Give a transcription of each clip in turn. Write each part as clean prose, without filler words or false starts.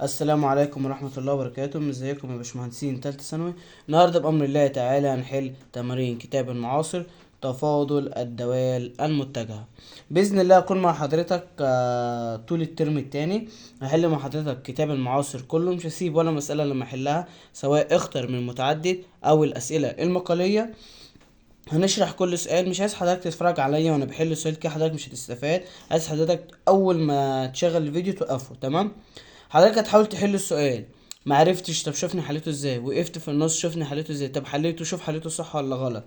السلام عليكم ورحمة الله وبركاته. ازيكم يا باشمهندسين تالتة ثانوي؟ النهاردة بأمر الله تعالى هنحل تمارين كتاب المعاصر تفاضل الدوال المتجهة. بإذن الله أكون مع حضرتك طول الترم التاني، هحل مع حضرتك كتاب المعاصر كله، مش هسيب ولا مسألة لما أحلها، سواء اختر من المتعدد أو الأسئلة المقالية. هنشرح كل سؤال، مش عايز حضرتك تتفرج عليا وانا بحل سؤال كده، حضرتك مش هتستفاد. عايز حضرتك اول ما تشغل الفيديو توقفه، تمام؟ حضرتك هتحاول تحل السؤال، ما عرفتش، طب شوفني حليته ازاي، وقفت في النص شوفني حليته ازاي، طب حليته شوف حليته صح ولا غلط،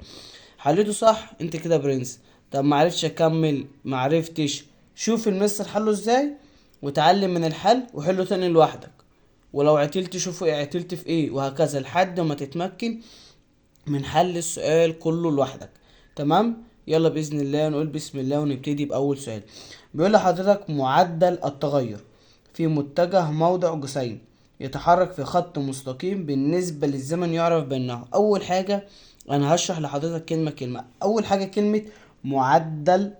حليته صح انت كده برنس. طب ما عرفتش اكمل، ما عرفتش، شوف المستر حله ازاي وتعلم من الحل وحله تاني لوحدك، ولو عتلت شوف ايه عتلت في ايه، وهكذا لحد ما تتمكن من حل السؤال كله لوحدك، تمام؟ يلا بإذن الله نقول بسم الله ونبتدي بأول سؤال. بيقول لحضرتك معدل التغير في متجه موضع جسيم يتحرك في خط مستقيم بالنسبة للزمن يعرف بأنه. أول حاجة أنا هشرح لحضرتك كلمة كلمة. أول حاجة كلمة معدل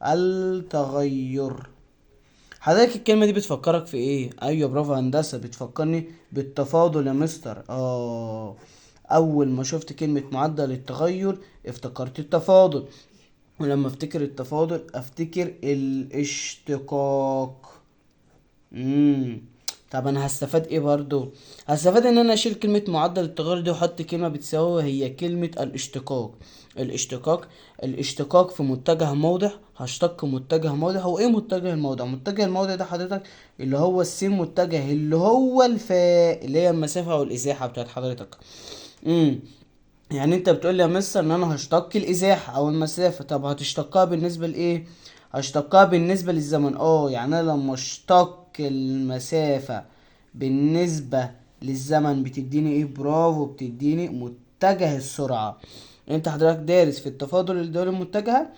التغير. حضرتك الكلمة دي بتفكرك في إيه؟ أيوة برافو هندسة، بتفكرني بالتفاضل يا مستر. أول ما شفت كلمة معدل التغير افتكرت التفاضل، ولما افتكر التفاضل افتكر الاشتقاق. طب انا هستفاد ايه برضو؟ هستفاد ان انا اشيل كلمة معدل التغير دي واحط كلمة بتساوي، هي كلمة الاشتقاق. الاشتقاق في متجه موضع، هشتق متجه موضع. هو ايه متجه الموضع؟ متجه الموضع ده حضرتك اللي هو السين متجه، اللي هو الفاء اللي هي المسافة او الازاحة بتاعت حضرتك. يعني انت بتقول لي يا مستر ان انا هشتق الازاحة او المسافة، طب هتشتقها بالنسبة لايه؟ هشتقها بالنسبة للزمن. يعني انا لما اشتق المسافة بالنسبة للزمن بتديني ايه؟ برافو، بتديني متجه السرعة. انت حضرتك دارس في التفاضل الدوال المتجهة،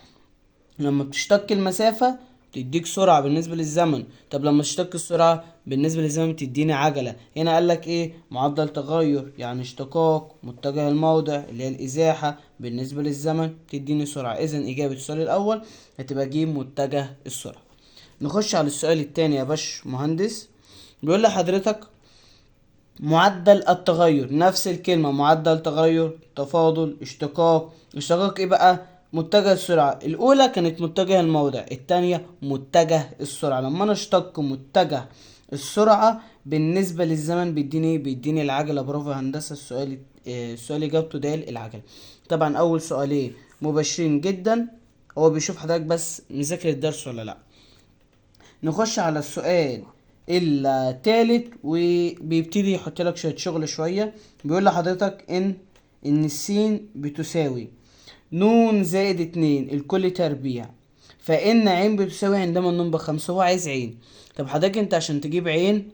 لما بتشتق المسافة بتديك سرعة بالنسبة للزمن، طب لما تشتق السرعة بالنسبة للزمن بتديني عجلة. هنا قال لك ايه؟ معدل تغير، يعني اشتقاق متجه الموضع اللي هي الازاحة بالنسبة للزمن بتديني سرعة. اذا اجابة السؤال الاول هتبقى ج متجه السرعة. نخش على السؤال التاني يا باش مهندس. بيقول لحضرتك معدل التغير، نفس الكلمة معدل تغير، تفاضل، اشتقاق. اشتقاق ايه بقى؟ متجه السرعة. الأولى كانت متجه الموضع، التانية متجه السرعة. لما أنا اشتق متجه السرعة بالنسبة للزمن بيديني ايه؟ بيديني العجلة. برافو يا هندسة، السؤال إجابته د العجلة. طبعا أول سؤالين مباشرين جدا، هو بيشوف حضرتك بس مذاكر الدرس ولا لأ. نخش على السؤال التالت، وبيبتدي يحط لك شوية شغل شوية. بيقول لحضرتك إن السين بتساوي نون زائد 2 الكل تربيع، فإن عين بتساوي عندما النون ب5. هو عايز عين. طب حضرتك انت عشان تجيب عين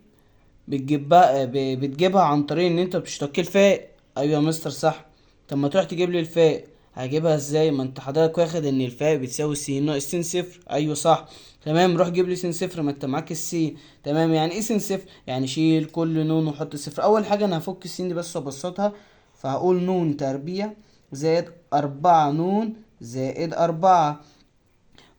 بتجيبها عن طريق ان انت بتشتق الفاء. ايوه يا مستر صح. طب ما تروح تجيب لي الفاء، هجيبها ازاي؟ ما انت حضرتك واخد ان الفاء بتساوي س ناقص س صفر. ايوه صح، تمام. روح جيب لي س صفر، ما انت معاك السين، تمام. يعني ايه س صفر؟ يعني شيل كل نون وحط صفر. اول حاجه انا هفك السين دي بس وابسطها، فهقول نون تربيع زائد 4 نون زائد 4،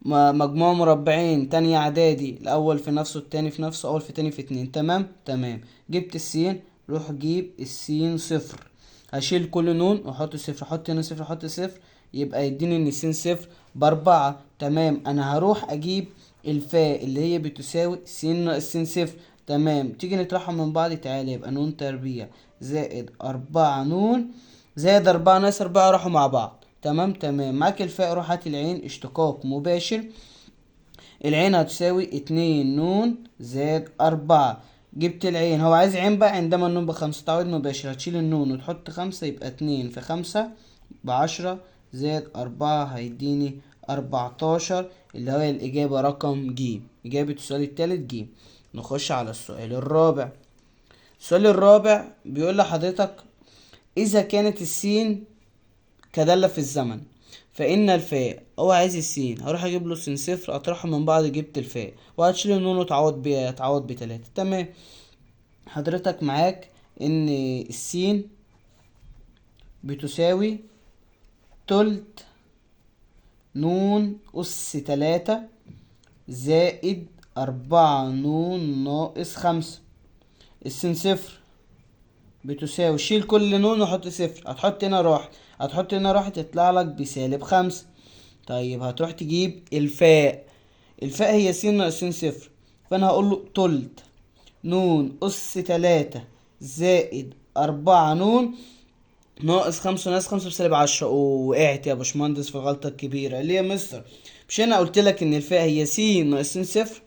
مجموع مربعين تانية اعدادي، الاول في نفسه التاني في نفسه، اول في تاني في 2، تمام تمام. جبت السين، روح جيب السين صفر، هشيل كل نون واحط صفر، احط هنا صفر، احط صفر، يبقى يديني ان السين صفر ب4، تمام. انا هروح اجيب الفاء اللي هي بتساوي س ناقص س صفر، تمام. تيجي نطرحهم من بعض، تعالى يبقى نون تربيع زائد 4 نون زائد 4 ناقص 4 راحوا مع بعض، تمام تمام. معاك الفاء، روح هات العين، اشتقاق مباشر، العين هتساوي 2 نون زائد 4. جبت العين، هو عايز عين بقى عندما النون ب5، تعويض مباشر، هتشيل النون وتحط 5، يبقى 2 في 5 ب10 زائد 4 هيديني 14، اللي هي الإجابة رقم ج، إجابة السؤال التالت ج. نخش على السؤال الرابع. السؤال الرابع بيقول لحضرتك إذا كانت السين كدالة في الزمن فإن الفاء، هو عايز السين، هروح أجيب له سين صفر، أطرحهم من بعض، جبت الفاء، وهتشيل النون وتعوض تعوض ب3، تمام. حضرتك معاك إن السين بتساوي تلت نون أس 3 زائد 4 نون ناقص 5. السين صفر بتساوي، شيل كل نون وحط صفر، هتحط هنا راحت، هتحط هنا راحت، يطلع لك بسالب 5. طيب هتروح تجيب الفاء، الفاء هي س ناقص س صفر، فأنا هقول له تلت نون أس 3 زائد 4 نون ناقص 5 ناقص 5 بسالب 10. وقعت يا باشمهندس في الغلطة الكبيرة. ليه يا مستر؟ مش أنا قلت لك إن الفاء هي س ناقص س صفر؟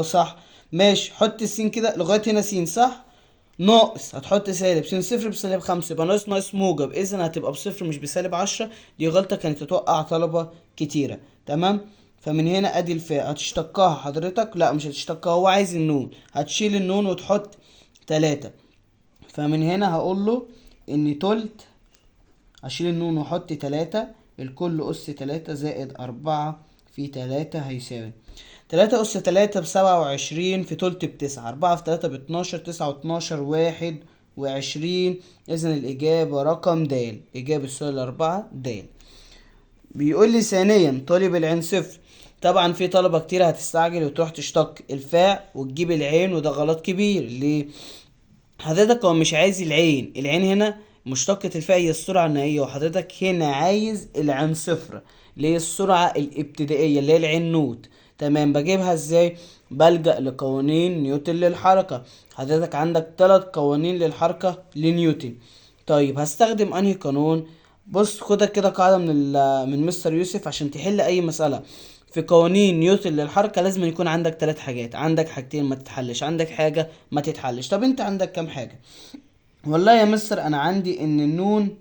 صح، ماشي، حط السين كده لغاية هنا س صح، ناقص هتحط سالب س صفر بسالب 5، يبقى ناقص ناقص موجب، إذن هتبقى بصفر مش بسالب 10. دي غلطة كانت تتوقع طلبة كتيرة. تمام، فمن هنا ادي الفاء هتشتقها حضرتك، لا مش هتشتقها، هو عايز النون، هتشيل النون وتحط 3. فمن هنا هقول له ان تلت، هشيل النون واحط 3، الكل اس 3 زائد 4 في 3 هيساوي 3 اس 3 بسبعة وعشرين في تلت بتسعة، 4 في 3 باتناشر، 9 واتناشر 21. إذن الإجابة رقم د، إجابة السؤال 4 د. بيقول لي ثانيا طالب العين صفر. طبعا في طلبة كتير هتستعجل وتروح تشتق الفاء وتجيب العين، وده غلط كبير. ليه؟ حضرتك هو مش عايز العين، العين هنا مشتقة الفاء هي السرعة النهائية، وحضرتك هنا عايز العين صفر اللي هي السرعة الابتدائية اللي هي العين نوت. تمام، بجيبها ازاي؟ بلجأ لقوانين نيوتن للحركة. حضرتك عندك 3 قوانين للحركة لنيوتن. طيب هستخدم انهي قانون؟ بص خدها كده قاعدة من مستر يوسف عشان تحل اي مسألة. في قوانين نيوتن للحركة لازم يكون عندك 3 حاجات، عندك حاجتين ما تتحلش، عندك حاجة ما تتحلش. طب انت عندك كام حاجة؟ والله يا مستر انا عندي ان النون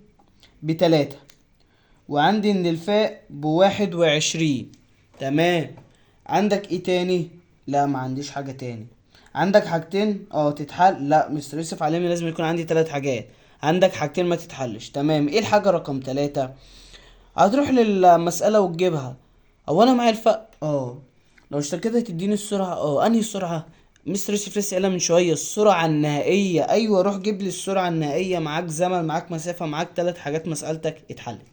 ب3، وعندي ان الفاء ب21. تمام، عندك ايه تاني؟ لا ما عنديش حاجة تاني. عندك حاجتين تتحل؟ لا مستر يوسف علمني لازم يكون عندي 3 حاجات، عندك حاجتين ما تتحلش. تمام، ايه الحاجة رقم 3؟ هتروح للمسألة وتجيبها. هو انا معايا الفاء؟ لو اشتكيتها تديني السرعة. انهي سرعة؟ مستر يوسف لسه قايلها من شوية، السرعة النهائية. ايوه روح جيب لي السرعة النهائية، معاك زمن معاك مسافة معاك 3 حاجات، مسألتك اتحلت.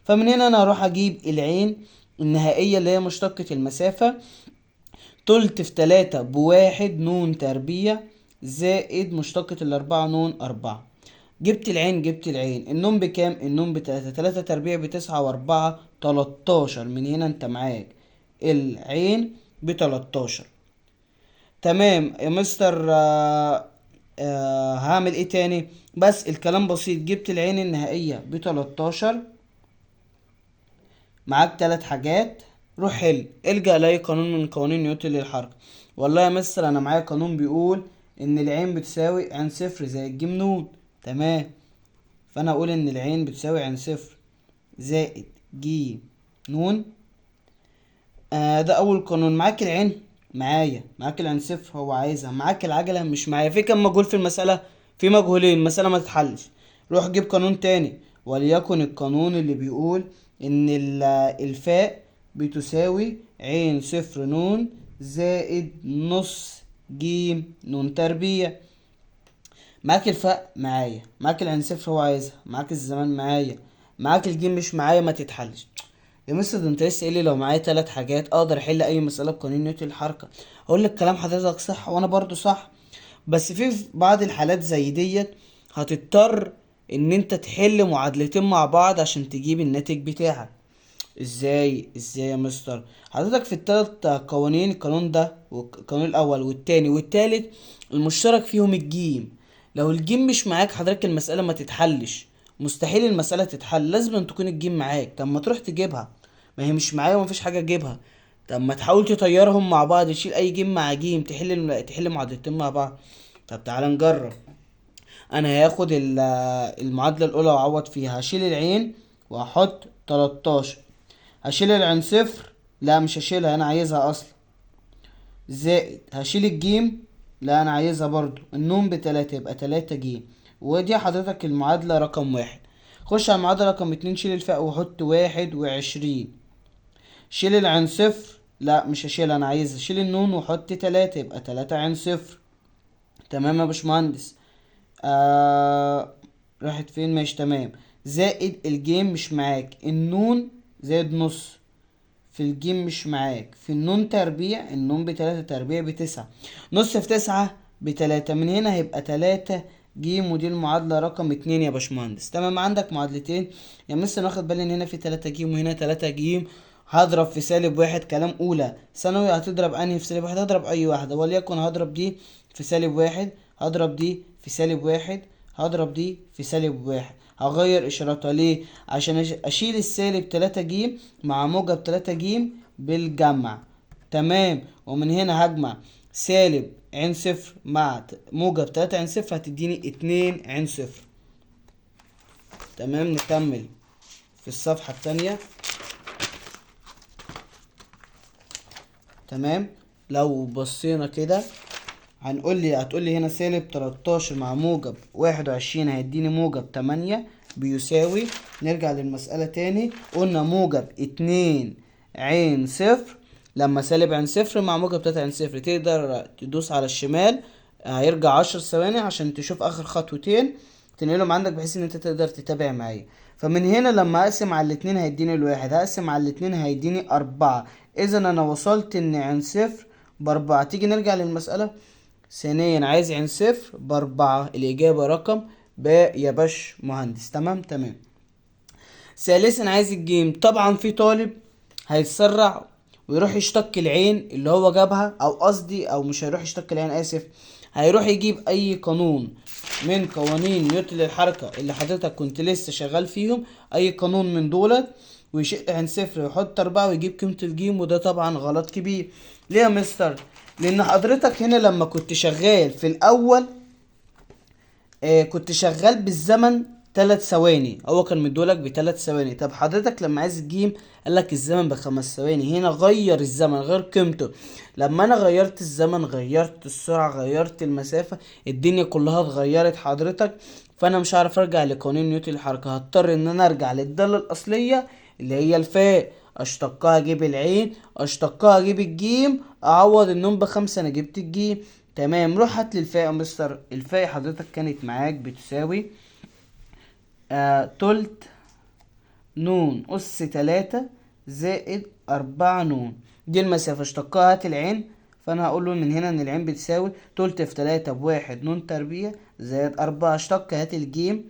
فمن هنا انا هروح اجيب العين النهائية اللي هي مشتقة المسافة، تلت في 3 ب1 نون تربيع زائد مشتقة ال4 نون 4. جبت العين، جبت العين. النون بكام؟ النون ب3، 3 تربيع ب9 و4 13. من هنا انت معاك العين ب13. تمام يا مستر. هعمل ايه تاني؟ بس الكلام بسيط، جبت العين النهائية ب13، معاك 3 حاجات، روح حل، الجأ لأي قانون من قوانين نيوتن للحركة. والله يا مستر انا معايا قانون بيقول ان العين بتساوي عين صفر زائد جيم نون. تمام، فانا اقول ان العين بتساوي عين صفر زائد جيم نون. ده اول قانون. معاك العين؟ معايا. معاك العين صفر هو عايزها، معاك العجلة مش معايا. في كم مجهول في المسألة؟ في مجهولين، المسألة ما تتحلش. روح جيب قانون تاني، وليكن القانون اللي بيقول ان الفاء بتساوي عين صفر نون زائد نص جيم نون تربيع. معاك الفاء؟ معايا. معاك العين صفر هو عايزها، معاك الزمان معايا، معاك الجيم مش معايا، ما تتحلش. يا مستر ده انت لسه قايل لي لو معايا 3 حاجات اقدر احل اي مسألة بقوانين نيوتن للحركة. اقول لك كلام حضرتك صح وانا برضو صح، بس في بعض الحالات زي ديت هتضطر ان انت تحل معادلتين مع بعض عشان تجيب الناتج بتاعك. ازاي؟ ازاي يا مستر؟ حضرتك في التلات قوانين، القانون ده والقانون الاول والتاني والتالت، المشترك فيهم الجيم. لو الجيم مش معاك حضرتك المسألة ما تتحلش، مستحيل المسألة تتحل، لازم أن تكون الجيم معاك. طب ما تروح تجيبها، ما هي مش معايا ومفيش حاجة تجيبها. طب ما تحاول تطيرهم مع بعض، تشيل أي جيم مع جيم، تحل معادلتين مع بعض. طب تعالى نجرب. أنا هاخد المعادلة الأولى وأعوض فيها، هشيل العين وأحط 13، هشيل العين صفر، لا مش هشيلها أنا عايزها أصلا، زائد هشيل الجيم، لا أنا عايزها برضو، النون بتلاتة يبقى 3 جيم. ودي حضرتك المعادلة رقم 1. خش على المعادلة رقم 2، شيل الفاء وحط 21، شيل العين صفر، لا مش هشيلها أنا عايزها، شيل النون وحط 3 يبقى 3 عين صفر. تمام يا باشمهندس. راحت فين؟ ماشي تمام. زائد الجيم مش معاك، النون زائد نص في الجيم مش معاك، في النون تربيع، النون بتلاتة تربيع بتسعة، نص في 9 بتلاتة، من هنا هيبقى 3 جيم، ودي المعادلة رقم 2 يا باشمهندس. تمام، عندك معادلتين يا مستر، ناخد بالي ان هنا في 3 جيم وهنا 3 جيم، هضرب في سالب 1، كلام اولى ثانوي، هتضرب انهي في سالب 1؟ هضرب اي واحدة، وليكن هضرب دي في سالب 1، هضرب دي في سالب 1، هضرب دي في سالب 1، هغير اشارتها ليه؟ عشان اشيل السالب 3 جيم مع موجب 3 جيم بالجمع. تمام، ومن هنا هجمع سالب عين صفر مع موجب 3 عين صفر، هتديني 2 عين صفر. تمام، نكمل في الصفحة التانية. تمام، لو بصينا كده هتقول لي هنا سالب 13 مع موجب 21 هيديني موجب 8 بيساوي، نرجع للمسألة تاني، قلنا موجب 2 عين صفر لما سالب عين صفر مع موجب 3 عين صفر، تقدر تدوس على الشمال هيرجع 10 ثواني عشان تشوف اخر خطوتين تنقلهم عندك بحيث ان انت تقدر تتابع معايا. فمن هنا لما اقسم على الاتنين هيديني الواحد، هقسم على الاتنين هيديني 4، اذا انا وصلت ان عين صفر ب4. تيجي نرجع للمسألة ثانيا، عايز عين صفر ب4، الإجابة رقم باء يا باش مهندس. تمام تمام. ثالثا عايز الجيم، طبعا في طالب هيتسرع ويروح يشتق العين اللي هو جابها، او قصدي او مش هيروح يشتق العين، اسف، هيروح يجيب اي قانون من قوانين نيوتن للحركة اللي حضرتك كنت لسه شغال فيهم، اي قانون من دولت، ويشق عين صفر ويحط 4 ويجيب قيمة الجيم، وده طبعا غلط كبير. ليه يا مستر؟ لان حضرتك هنا لما كنت شغال في الاول، كنت شغال بالزمن 3 ثواني، هو كان مدولك بتلات ثواني. طب حضرتك لما عايز الجيم قالك الزمن ب5 ثواني، هنا غير الزمن، غير قيمته. لما انا غيرت الزمن غيرت السرعة غيرت المسافة، الدنيا كلها اتغيرت حضرتك، فانا مش هعرف ارجع لقوانين نيوتن للحركة، هضطر ان انا ارجع للدالة الاصلية اللي هي الفاء، اشتقها اجيب العين، اشتقها اجيب الجيم، اعوض النون ب5، انا جبت الجيم. تمام، روح هات لي الفاء يا مستر. الفاء حضرتك كانت معاك بتساوي، تلت نون أس 3 زائد 4 نون، دي المسافة، اشتقها هات العين، فأنا هقول له من هنا إن العين بتساوي تلت في 3 ب1 نون تربيع زائد 4، اشتق هات الجيم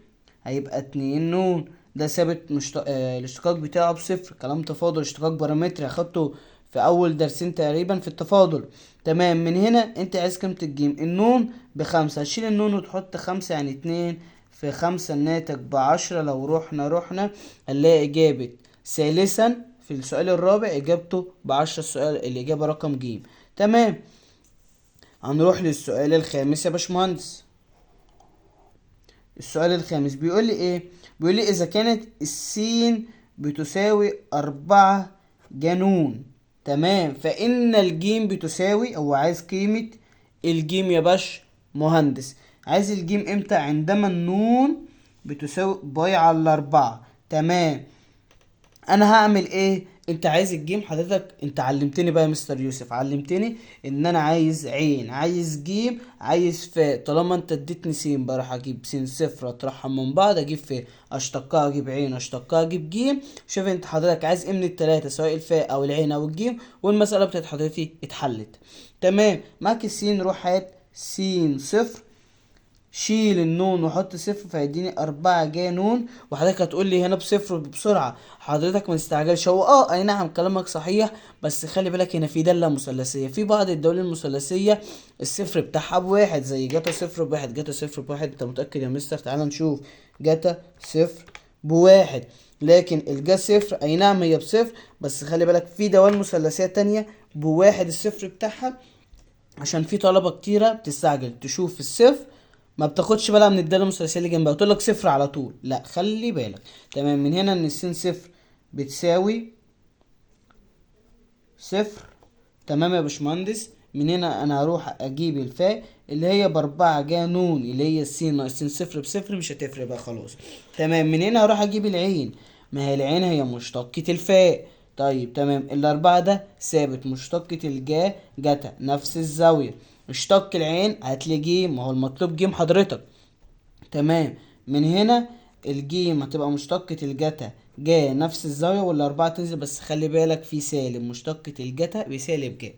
هيبقى 2 نون، ده ثابت الاشتقاق بتاعه بصفر، كلام تفاضل، اشتقاق بارامتري اخدته في أول درسين تقريبا في التفاضل. تمام، من هنا أنت عايز قيمة الجيم، النون ب5، هتشيل النون وتحط 5، يعني 2 في 5 الناتج ب10. لو رحنا هنلاقي إجابة ثالثا في السؤال الرابع إجابته ب10، السؤال الإجابة رقم ج. تمام، هنروح للسؤال الخامس يا باشمهندس. السؤال الخامس بيقول لي إيه؟ بيقول لي إذا كانت السين بتساوي 4 جانون، تمام، فإن الجيم بتساوي، هو عايز قيمة الجيم يا باش مهندس، عايز الجيم امتى؟ عندما النون بتساوي باي على 4. تمام، انا هعمل ايه؟ انت عايز الجيم حضرتك، انت علمتني بقى يا مستر يوسف، علمتني ان انا عايز عين، عايز جيم، عايز فاء. طالما انت اديتني سين بروح اجيب سين صفر اطرحهم من بعض، اجيب فاء، اشتقها اجيب عين، اشتقها اجيب جيم. شوف انت حضرتك عايز ايه من التلاتة، سواء الفاء او العين او الجيم، والمسألة بتاعت حضرتي اتحلت. تمام، معاك السين، روح هات سين صفر، شيل النون وحط صفر فيديني 4 جا نون. وحضرتك هتقول لي هنا بصفر بسرعة، حضرتك ما تستعجلش، هو اي نعم كلامك صحيح، بس خلي بالك هنا في دالة مثلثية، في بعض الدوال المثلثية الصفر بتاعها ب1، زي جاتا صفر ب1، جاتا صفر ب1. انت متأكد يا مستر؟ تعال نشوف، جاتا صفر ب1، لكن الجا صفر اي نعم هي بصفر، بس خلي بالك في دوال مثلثية تانية ب1 الصفر بتاعها، عشان في طلبة كتيرة بتستعجل تشوف الصفر ما بتاخدش بالها من الداله المثلثيه اللي جنبها، تقول لك صفر على طول، لا خلي بالك. تمام، من هنا ان السين صفر بتساوي صفر. تمام يا باشمهندس، من هنا انا هروح اجيب الفاء اللي هي ب4 جا نون، اللي هي السين ناقص سين صفر بصفر، مش هتفرق بقى خلاص. تمام، من هنا هروح اجيب العين، ما هي العين هي مشتقة الفاء. طيب تمام، ال4 ده ثابت، مشتقة الجا جتا نفس الزاوية، اشتق العين هاتلي جيم، ما هو المطلوب جيم حضرتك. تمام، من هنا الجيم هتبقى مشتقة الجتا جا نفس الزاوية والأربعة تنزل، بس خلي بالك في سالب، مشتقة الجتا بسالب جا.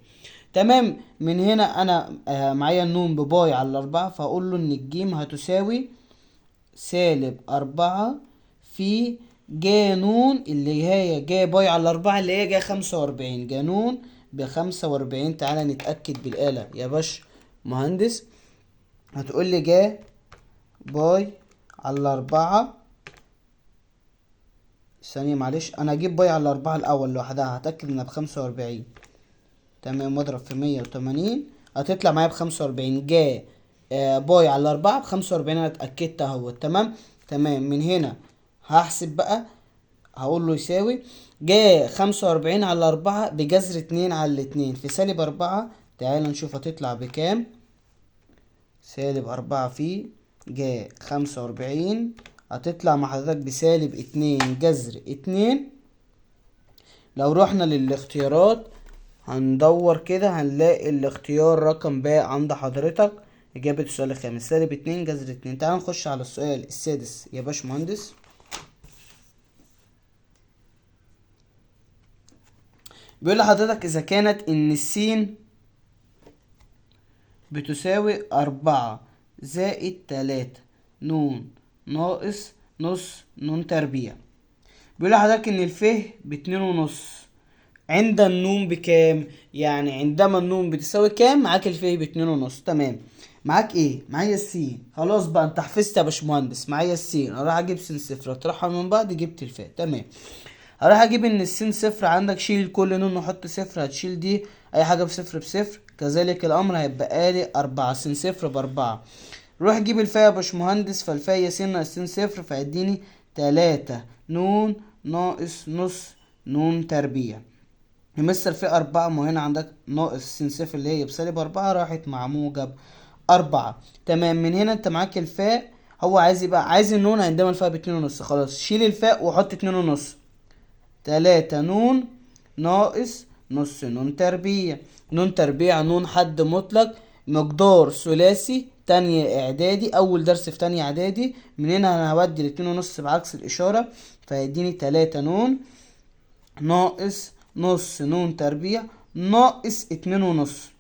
تمام. من هنا أنا معايا النون بباي على الأربعة، فأقول له إن الجيم هتساوي سالب 4 في جا نون اللي هي جا باي على الأربعة اللي هي جا 45، جا نون ب45. تعالى نتأكد بالآلة يا باش مهندس. هتقول لي جا باي على الأربعة، ثانية معلش أنا هجيب باي على الأربعة الأول لوحدها، هتأكد إنها ب45. تمام، واضرب في 180 هتطلع معايا ب45. جا باي على الأربعة ب45، أنا اتأكدت أهو. تمام تمام. من هنا هحسب بقى، هقول له يساوي جا 45 على 4 بجذر 2 على 2 في سالب 4. تعالى نشوف هتطلع بكام. سالب 4 في جا 45 هتطلع مع حضرتك بسالب 2 جذر 2. لو رحنا للاختيارات هندور كده هنلاقي الاختيار رقم باء عند حضرتك، إجابة السؤال الخامس سالب 2 جذر 2. تعال نخش على السؤال السادس يا باشمهندس. بيقول لحضرتك إذا كانت إن السين بتساوي 4 زائد 3 نون ناقص نص نون تربيع. بيقول لحضرتك إن الف باتنين ونص عند النون بكام؟ يعني عندما النون بتساوي كام؟ معاك الف باتنين ونص. تمام. معاك ايه؟ معايا السين. خلاص بقى انت حفظت يا باشمهندس، معايا السين. اروح اجيب سين صفر اطرحها من بعض، جبت الفاء. تمام. هروح اجيب ان السين صفر عندك، شيل كل نون وحط صفر، هتشيل دي اي حاجه بصفر بصفر، كذلك الامر هيبقى لي 4 سين صفر ب4. روح جيب الفاء يا باشمهندس، فالفاء هي سين ناقص سين صفر، فهيديني 3 نون ناقص نص نون تربيع. يمثل في 4، ما هنا عندك ناقص سين صفر اللي هي بسالب 4 راحت مع موجب 4. تمام. من هنا انت معاك الفاء، هو عايز يبقى عايز النون عندما الفاء باتنين ونص، خلاص شيل الفاء وحط اتنين ونص، 3 نون ناقص نص نون تربيع، نون تربيع نون حد مطلق، مقدار ثلاثي تانية اعدادي، اول درس في تانية اعدادي. من هنا انا هودي الاتنين ونص بعكس الاشارة، فيديني 3 نون ناقص نص نون تربيع ناقص اتنين ونص.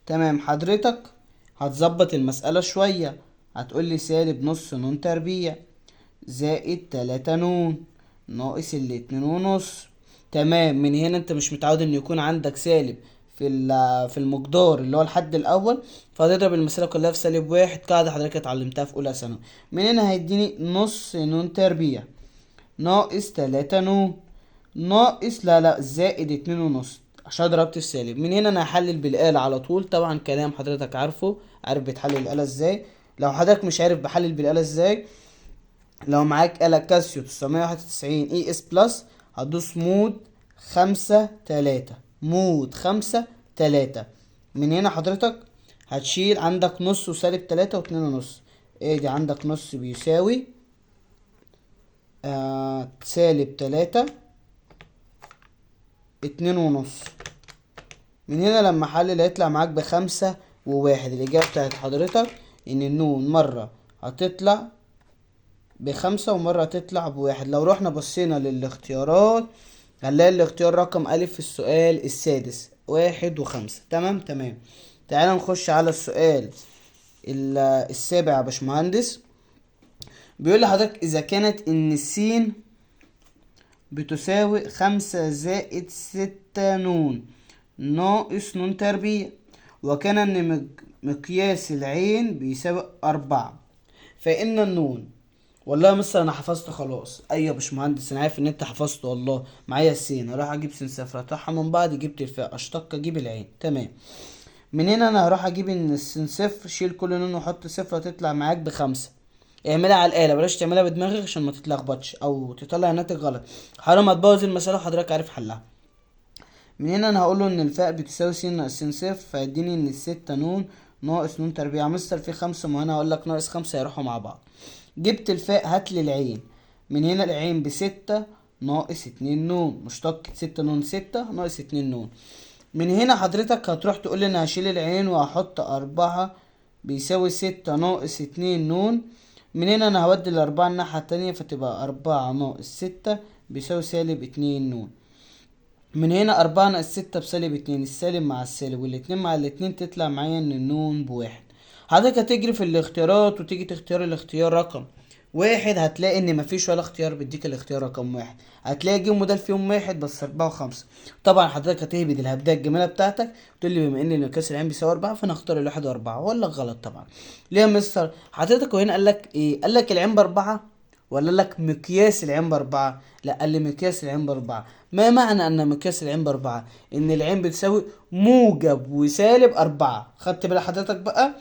تمام. حضرتك هتظبط المسألة شوية، هتقولي سالب نص نون تربيع زائد 3 نون ناقص الاتنين ونص. تمام. من هنا انت مش متعود ان يكون عندك سالب في المقدار اللي هو الحد الاول، فهتضرب المسألة كلها في سالب 1، قاعدة حضرتك اتعلمتها في اولى ثانوي. من هنا هيديني نص نون تربيع ناقص 3 نون ناقص لا لا زائد اتنين ونص عشان ضربت في سالب. من هنا انا هحلل بالآلة على طول، طبعا كلام حضرتك عارفه، عارف بتحلل الآلة ازاي. لو حضرتك مش عارف بحلل بالآلة ازاي، لو معاك آلة كاسيو 991 ES Plus هتدوس mode 5 3، mode 5 3. من هنا حضرتك هتشيل عندك نص وسالب تلاتة واتنين ونص، ادي عندك نص بيساوي سالب تلاتة اتنين ونص. من هنا لما احلل هيطلع معاك ب5 و1. الإجابة بتاعت حضرتك إن النون مرة هتطلع ب5 ومرة هتطلع ب1. لو رحنا بصينا للاختيارات هنلاقي الاختيار رقم ألف في السؤال السادس 1 و5. تمام تمام. تعالى نخش على السؤال السابع يا باشمهندس. بيقول لحضرتك إذا كانت إن السين بتساوي 5 زائد 6 نون ناقص نون تربيع، وكان إن مقياس العين بيساوي 4، فإن النون. والله يا مستر أنا حفظت خلاص. أيوة يا باشمهندس أنا عارف إن أنت حفظت والله. معايا السين، هروح أجيب سين صفر أطرحها من بعض، جبت الفاء، أشتق أجيب العين. تمام. من هنا أنا هروح أجيب إن السين صفر، شيل كل نون وحط صفر، هتطلع معاك ب5. اعملها على الآلة، بلاش تعملها بدماغك عشان ما تتلخبطش أو تطلع الناتج غلط، حرام هتبوظ المسألة وحضرتك عارف حلها. من هنا أنا هقوله إن الفاء بتساوي س ناقص س صفر، فيديني إن الستة نون ناقص نون تربيع. مستر في 5، ما هنا هقول لك ناقص 5 هيروحوا مع بعض. جبت الفاء، هات لي العين. من هنا العين ب6 ناقص 2 نون، مشتقة 6 نون 6 ناقص 2 نون. من هنا حضرتك هتروح تقول لي أنا هشيل العين وهحط 4 بيساوي 6 ناقص 2 نون. من هنا أنا هودي ال4 الناحية التانية، فتبقى 4 ناقص 6 بيساوي سالب 2 نون. من هنا 4 ناقص 6 بسالب 2، السالب مع السالب والاتنين مع الاتنين تطلع معايا ان النون بواحد. حضرتك هتجري في الاختيارات وتيجي تختار الاختيار رقم 1، هتلاقي ان مفيش ولا اختيار بيديك الاختيار رقم 1، هتلاقي جيم ودال فيهم 1 بس 4 و5. طبعا حضرتك هتهبد الهبدايه الجميله بتاعتك وتقول لي بما ان مقياس العين بيساوي 4 فانا هختار الواحد و4، ولا غلط طبعا. ليه يا مستر؟ حضرتك وهنا قال لك ايه؟ قال لك العين ب4 ولا قال لك مقياس العين ب4؟ لا، قال لي مقياس العين ب4. ما معنى ان مقياس العين ب4؟ ان العين بتساوي موجب وسالب 4. خدت بال حضرتك بقى؟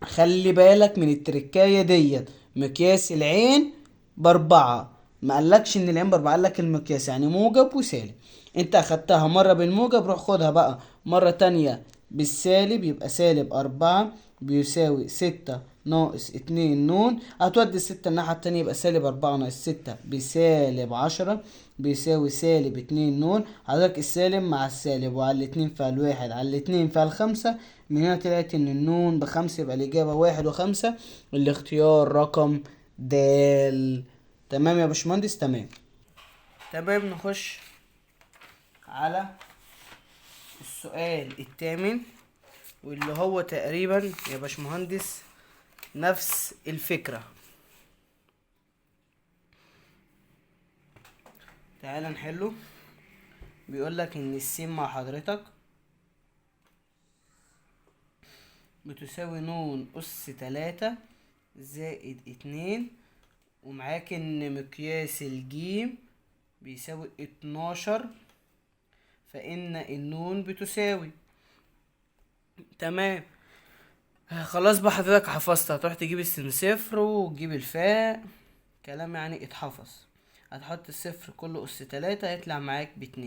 خلي بالك من التركايه ديت، مقياس العين ب4، ما قالكش ان العين ب4، قالك المقياس يعني موجب وسالب. انت اخدتها مره بالموجب، روح خدها بقى مره تانية بالسالب، يبقى سالب 4 بيساوي 6 ناقص 2 نون. هتودي الستة الناحية التانية، يبقى سالب 4 ناقص 6 بسالب 10 بيساوي سالب 2 نون. حضرتك السالب مع السالب وعلى الاتنين فيها الواحد على الاتنين فيها الخمسة، من هنا طلعت إن النون ب5، يبقى الإجابة 1 و5، الاختيار رقم د. تمام يا باشمهندس؟ تمام. تمام، نخش على السؤال الثامن واللي هو تقريبا يا باشمهندس نفس الفكرة. تعال نحله. بيقولك ان السين مع حضرتك بتساوي نون أس 3 زائد 2، ومعاك ان مقياس الجيم بيساوي 12، فإن النون بتساوي. تمام، خلاص بقى حضرتك حفظت، هتروح تجيب السين صفر وتجيب الفاء، كلام يعني اتحفظ. هتحط الصفر كله أس 3 هيطلع معاك ب2،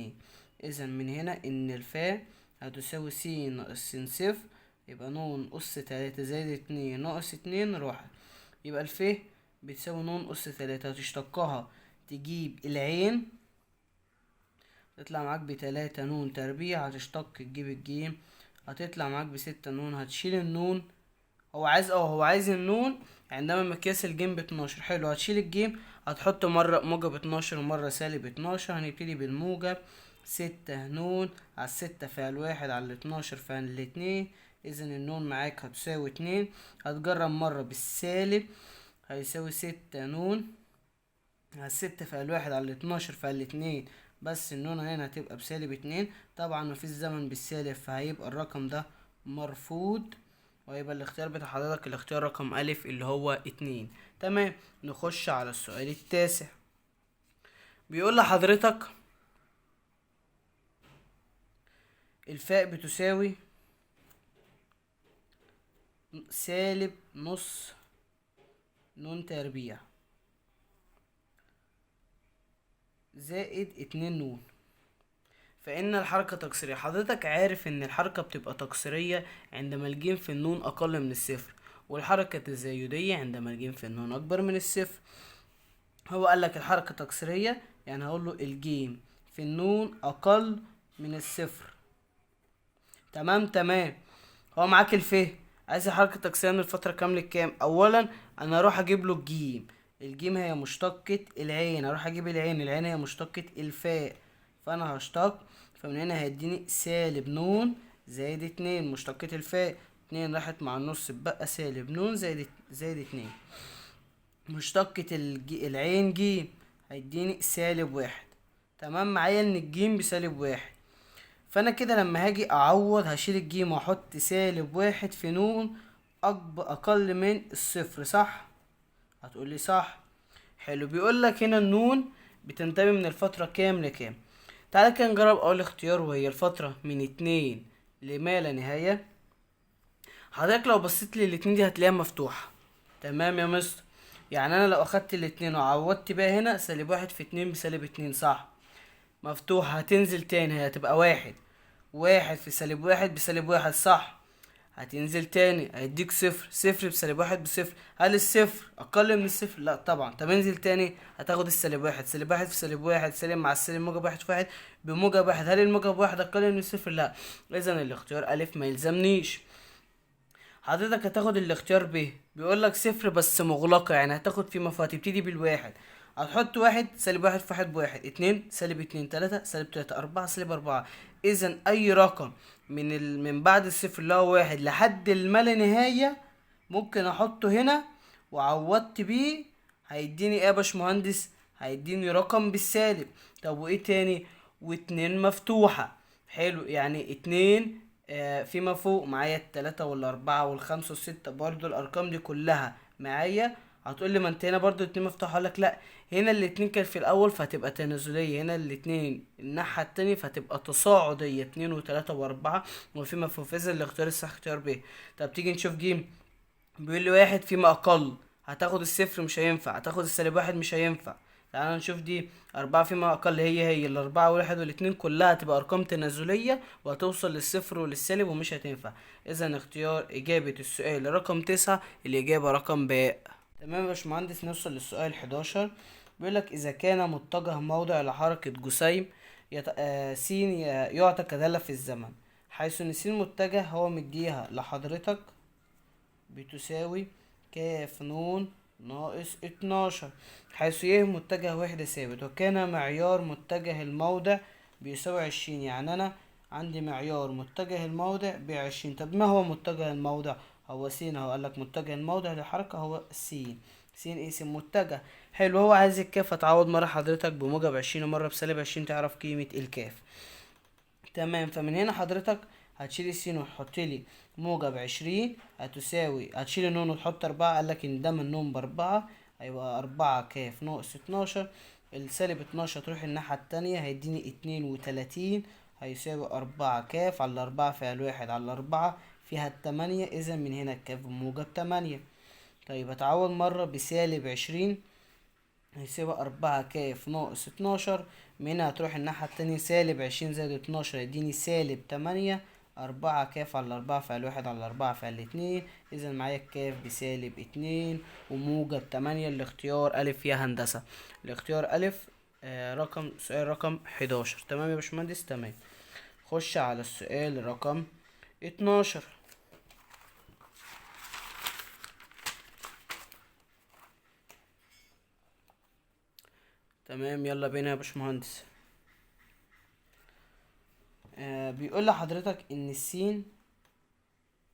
إذا من هنا إن الفاء هتساوي س ناقص س صفر، يبقى نون أس 3 زائد 2 ناقص 2 راحت، يبقى الف بتساوي نون أس 3. هتشتقها تجيب العين تطلع معاك ب3 نون تربيع، هتشتق تجيب الجيم هتطلع معاك ب6 نون، هتشيل النون، هو عايز النون عندما مقياس الجيم ب12. حلو، هتشيل الجيم هتحط مرة موجب 12 ومرة سالب 12. هنبتدي بالموجب 6 نون على 6 فيها الواحد على 12 فيها الاتنين، إذا النون معاك هتساوي 2. هتجرب مرة بالسالب هيساوي 6 نون على 6 فيها الواحد على 12 فيها الاتنين، بس النون هنا هتبقى بسالب 2. طبعا مفيش زمن بالسالب فهيبقى الرقم ده مرفوض، وهيبقى الاختيار بتاع حضرتك الاختيار رقم ألف اللي هو 2. تمام، نخش على السؤال التاسع. بيقول لحضرتك الفاء بتساوي سالب نص نون تربيع زائد 2 نون، فإن الحركة تقصيرية. حضرتك عارف إن الحركة بتبقى تقصيرية عندما الجيم في النون أقل من الصفر، والحركة تزايدية عندما الجيم في النون أكبر من الصفر. هو قال لك الحركة تقصيرية، يعني هقول له الجيم في النون أقل من الصفر. تمام تمام، هو معاك الف، عايز الحركة التقصيرية من الفترة كام لكام؟ أولا أنا هروح أجيب له الجيم، الجيم هي مشتقة العين، هروح أجيب العين، العين هي مشتقة الفاء، فأنا هشتق، فمن هنا هيديني سالب نون زائد 2 مشتقة الفاء، 2 راحت مع النص بقى سالب نون زائد 2، مشتقة العين جيم هيديني سالب 1. تمام، معايا إن الجيم بسالب 1، فأنا كده لما هاجي أعوض هشيل الجيم وأحط سالب 1 في نون أقل من الصفر، صح؟ هتقولي صح. حلو، بيقول لك هنا النون بتنتمي من الفترة كام لكام؟ تعالى كده نجرب أول اختيار وهي الفترة من 2 لما لا نهاية. حضرتك لو بصيت للاتنين دي هتلاقيها مفتوحة. تمام يا مستر، يعني أنا لو أخدت الاتنين وعوضت بيها هنا سالب 1 في 2 بسالب 2، صح؟ مفتوحة، هتنزل تاني هي هتبقى 1، 1 في سالب 1 بسالب 1، صح؟ هتنزل تاني هيديك صفر، صفر بسالب 1 بصفر. هل الصفر أقل من الصفر؟ لا طبعا. طب انزل تاني هتاخد السالب 1، سالب 1 في سالب 1، سالب مع السالب موجب 1 في 1 بموجب 1. هل الموجب 1 أقل من الصفر؟ لا. إذا الاختيار ألف ما يلزمنيش. حضرتك هتاخد الاختيار ب، بيقول لك صفر بس مغلقة، يعني هتاخد فيه مفاتيح، هتبتدي بالواحد، هتحط واحد سالب واحد في واحد بواحد، 2 سالب 2، 3 سالب 3، 4 سالب 4. إذا أي رقم من بعد الصفر اللي هو واحد لحد الما نهاية ممكن أحطه هنا وعوضت بيه هيديني إيه يا باشمهندس؟ هيديني رقم بالسالب. طب وإيه تاني؟ واتنين مفتوحة. حلو، يعني 2، فيما فوق معايا التلاتة والأربعة والخمسة والستة، برضو الأرقام دي كلها معايا. هتقول لي ما انت هنا برضو 2 مفتوحة، هقول لك لا، هنا الاتنين كان في الأول فهتبقى تنازلية، هنا الاتنين الناحية التانية فهتبقى تصاعدية، 2 و3 و4 وفيما فوق. فإذا الاختيار الصح اختيار ب. طب تيجي نشوف ج، بيقول لي 1 فيما أقل، هتاخد الصفر مش هينفع، هتاخد السالب 1 مش هينفع. تعالى نشوف دي 4 فيما أقل، هي الأربعة والواحد والاتنين كلها هتبقى أرقام تنازلية وهتوصل للصفر وللسالب ومش هتنفع. إذا اختيار إجابة السؤال رقم 9 الإجابة رقم ب. تمام يا باشمهندس، نوصل للسؤال 11. بيقول لك إذا كان متجه موضع لحركة جسيم س يعطى كدالة في الزمن، حيث إن س متجه هو مديها لحضرتك بتساوي كاف نون ناقص 12، حيث ي متجه وحدة ثابت، وكان معيار متجه الموضع بيساوي 20. يعني أنا عندي معيار متجه الموضع ب20. طب ما هو متجه الموضع؟ هو س اهو، قال لك متجه الموضع للحركة هو س. س ايه؟ س متجه. حلو، هو عايز الكاف، هتعوض مرة حضرتك بموجب 20 ومرة بسالب 20 تعرف قيمة الكاف. تمام، فمن هنا حضرتك هتشيل السين وتحط لي موجب 20 هتساوي، هتشيل النون وتحط 4، قال لك إن ده من النون ب4، هيبقى 4 كاف ناقص 12، السالب 12 تروح الناحية التانية هيديني 32، هيساوي 4 كاف على 4 فيها الواحد على 4 فيها التمانية، إذا من هنا الكاف بموجب 8. طيب هتعوض مرة بسالب 20 هيساوي 4 كاف ناقص 12، من هنا هتروح الناحية التانية سالب 20 زائد 12 يديني سالب 8، 4 كاف على 4 فيها الواحد على 4 فيها الاتنين، إذا معايا الكاف بسالب 2 وموجب 8. الاختيار ألف يا هندسة، الاختيار ألف، رقم سؤال رقم 11. تمام يا باشمهندس؟ تمام. خش على السؤال رقم 12. تمام، يلا بينا يا باشمهندس. بيقول لحضرتك إن السين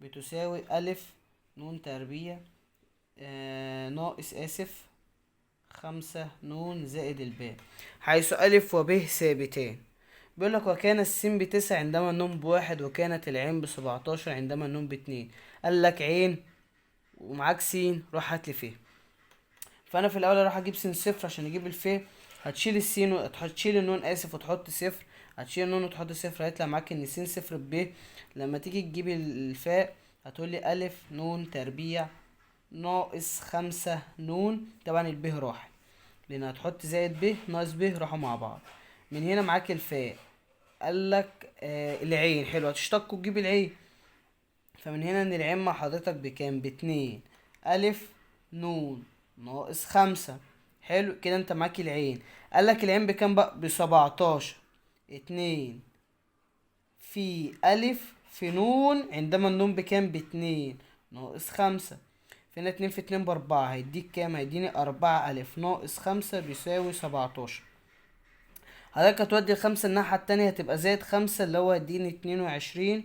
بتساوي ألف نون تربيع، ناقص آسف 5 نون زائد الباء، حيث ألف وب ثابتان. بيقول لك وكان السين ب9 عندما النون ب1، وكانت العين ب17 عندما النون ب2. قال لك عين ومعاك سين، روح هات لي ف. فأنا في الأول هروح أجيب سين صفر عشان أجيب الف. هتشيل السين هتشيل النون آسف وتحط صفر، هتشيل النون وتحط صفر، هيطلع معاك إن سين صفر ب. لما تيجي تجيب الفاء هتقول لي ألف نون تربيع ناقص 5 نون، طبعا الب راح لأن هتحط زائد ب ناقص ب راحوا مع بعض. من هنا معاك الفاء. قال لك، العين، حلو، هتشتق وتجيب العين. فمن هنا إن العين مع حضرتك بكام؟ باتنين ألف نون ناقص 5. حلو كده، انت معاك العين. قال لك العين بكام بقى؟ ب17، 2 في ألف في نون عندما النون بكام؟ باتنين ناقص 5. فهنا 2 في 2 ب4، هيديك كام؟ هيديني 4 ألف ناقص 5 بيساوي 17. حضرتك هتودي ال5 الناحية التانية هتبقى زائد 5 اللي هو هيديني 22،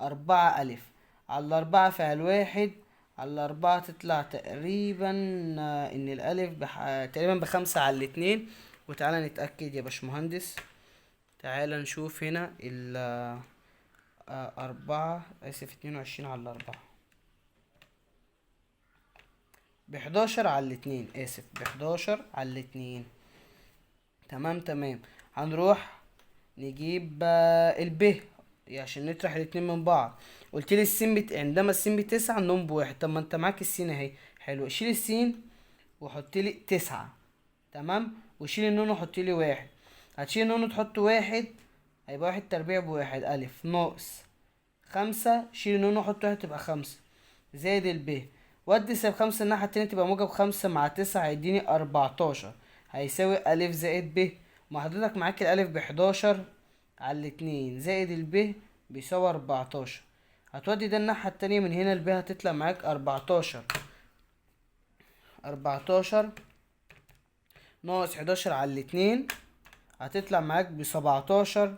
4 ألف على 4 في الواحد على 4 تطلع تقريبا، إن الألف تقريبا ب5 على الاتنين. وتعالى نتأكد يا باشمهندس، تعالى نشوف هنا 4، آسف، 22 على 4 بحداشر على الاتنين، آسف، بحداشر على الاتنين. تمام تمام. هنروح نجيب الب عشان نطرح الاتنين من بعض. قلت لي السين عندما السين ب9 النون ب1، طب ما انت معاك السين اهي، حلو، شيل السين وحط لي 9، تمام، وشيل النون وحط لي 1. هتشيل النون وتحط 1، هيبقى 1 تربيع ب1 ألف ناقص 5، شيل النون وحط 1 تبقى 5 زائد الب، ودي سالب 5 الناحية التانية تبقى موجب 5 مع 9 هيديني 14، هيساوي ألف زائد ب. ما حضرتك معاك الألف بحداشر على الاتنين زائد الب بيساوي 14، هتودي ده الناحية التانية، من هنا الب هتطلع معاك 14، 14 ناقص 11 على الاتنين، هتطلع معاك بسبعتاشر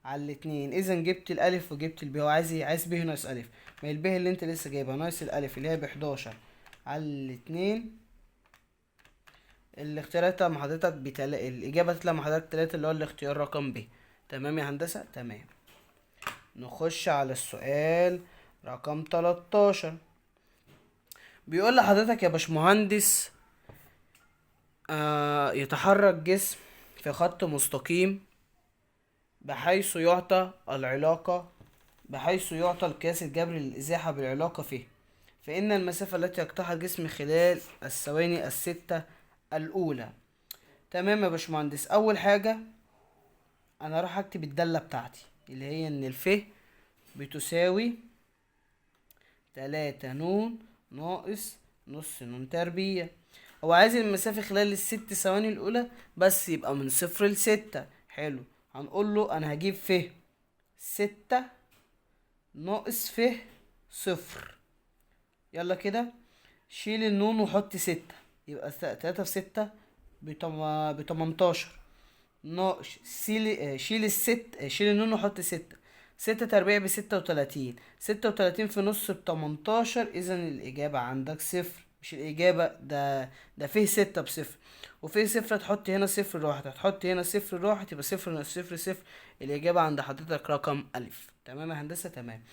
على الاتنين. اذا جبت الالف وجبت الب. هو عايز ايه؟ عايز ب ناقص الف، ما هي الب اللي انت لسه جايبها ناقص الالف اللي هي بحداشر على الاتنين. الاختيارات تطلع مع حضرتك الاجابه تطلع مع حضرتك 3 اللي هو الاختيار رقم ب. تمام يا هندسه؟ تمام. نخش على السؤال رقم 13. بيقول لحضرتك يا باشمهندس، يتحرك جسم في خط مستقيم بحيث يعطى العلاقة، بحيث يعطى القياس الجبري للإزاحة بالعلاقة فيه، فإن المسافة التي يقطعها الجسم خلال الثواني الستة الأولى. تمام يا باشمهندس. أول حاجة أنا راح أكتب الدالة بتاعتي اللي هي إن الف بتساوي 3 نون ناقص نص نون تربيع. هو عايز المسافة خلال الست ثواني الأولى بس، يبقى من 0 ل6. حلو، هنقول له أنا هجيب ف 6 ناقص ف 0. يلا كده شيل النون وحط 6، يبقى 3 في 6 بتمنتاشر، ناقص شيل الست، شيل النون وحط 6، 6 تربيع بستة وتلاتين، ستة وتلاتين في نص بتمنتاشر، إذا الإجابة عندك 0. مش الإجابة ده فيه 6 بصفر، وفيه 0 هتحط هنا 0 لوحدها، هتحط هنا 0 لوحدها، يبقى 0 ناقص 0 0. الإجابة عند حضرتك رقم ألف. تمام يا هندسة؟ تمام.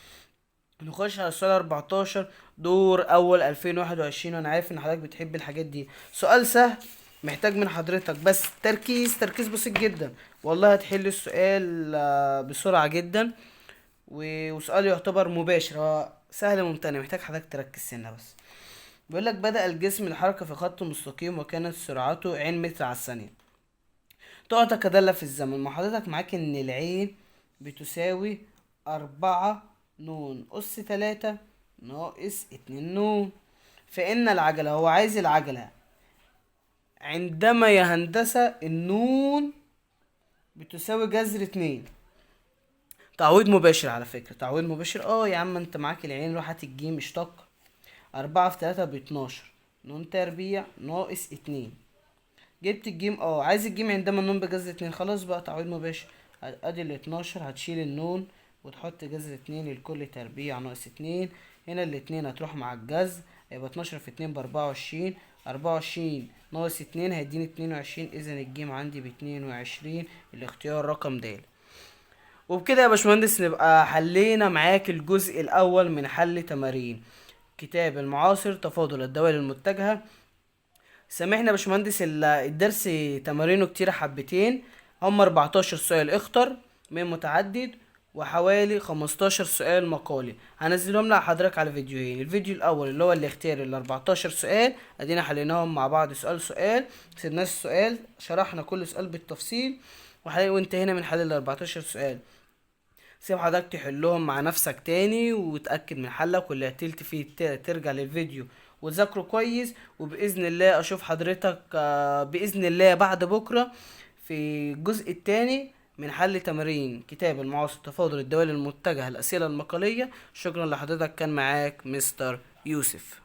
نخش على السؤال 14 دور أول 2021، وأنا عارف إن حضرتك بتحب الحاجات دي. سؤال سهل محتاج من حضرتك بس تركيز، تركيز بسيط جدا، والله هتحل السؤال بسرعة جدا، وسؤال يعتبر مباشر، هو سهل ممتنع، محتاج حضرتك تركز سنة بس. بيقول لك بدأ الجسم الحركة في خط مستقيم وكانت سرعته عين متر على الثانية، تعطى كدالة في الزمن. ما حضرتك معاك إن العين بتساوي 4 نون أس 3 ناقص 2 نون، فإن العجلة، هو عايز العجلة عندما يا هندسة النون بتساوي جذر 2. تعويض مباشر على فكرة، تعويض مباشر. يا عم انت معاك العين، روح هات الجيم اشتق، 4 في 3 باتناشر نون تربيع ناقص 2. جبت الجيم، عايز الجيم عندما النون بجذر 2، خلاص بقى تعويض مباشر. ادي ال 12 هتشيل النون وتحط جذر 2 لكل تربيع ناقص 2، هنا الاتنين هتروح مع الجذر، هيبقى اتناشر في اتنين بأربعة وعشرين، أربعة وعشرين ناقص اتنين هيديني اتنين وعشرين، إذن الجيم عندي باتنين وعشرين، الاختيار رقم د. وبكده يا باشمهندس نبقى حلينا معاك الجزء الأول من حل تمارين كتاب المعاصر تفاضل الدوال المتجهة. سامحنا يا باشمهندس، الدرس تمارينه كتير حبتين، هم 14 سؤال اختر من متعدد وحوالي 15 سؤال مقالي، هنزلهم لحضرتك على فيديوهين. الفيديو الاول اللي هو الاختياري ال 14 سؤال ادينا حليناهم مع بعض سؤال سؤال، سيبناش السؤال شرحنا كل سؤال بالتفصيل وانتهينا من حل ال 14 سؤال. سيب حضرتك تحلهم مع نفسك تاني وتأكد من حلك، واللي قتلت فيه ترجع للفيديو وتذاكره كويس. وبإذن الله أشوف حضرتك، بإذن الله بعد بكرة في الجزء التاني من حل تمارين كتاب المعاصر تفاضل الدوال المتجهة الأسئلة المقالية. شكرا لحضرتك، كان معاك مستر يوسف.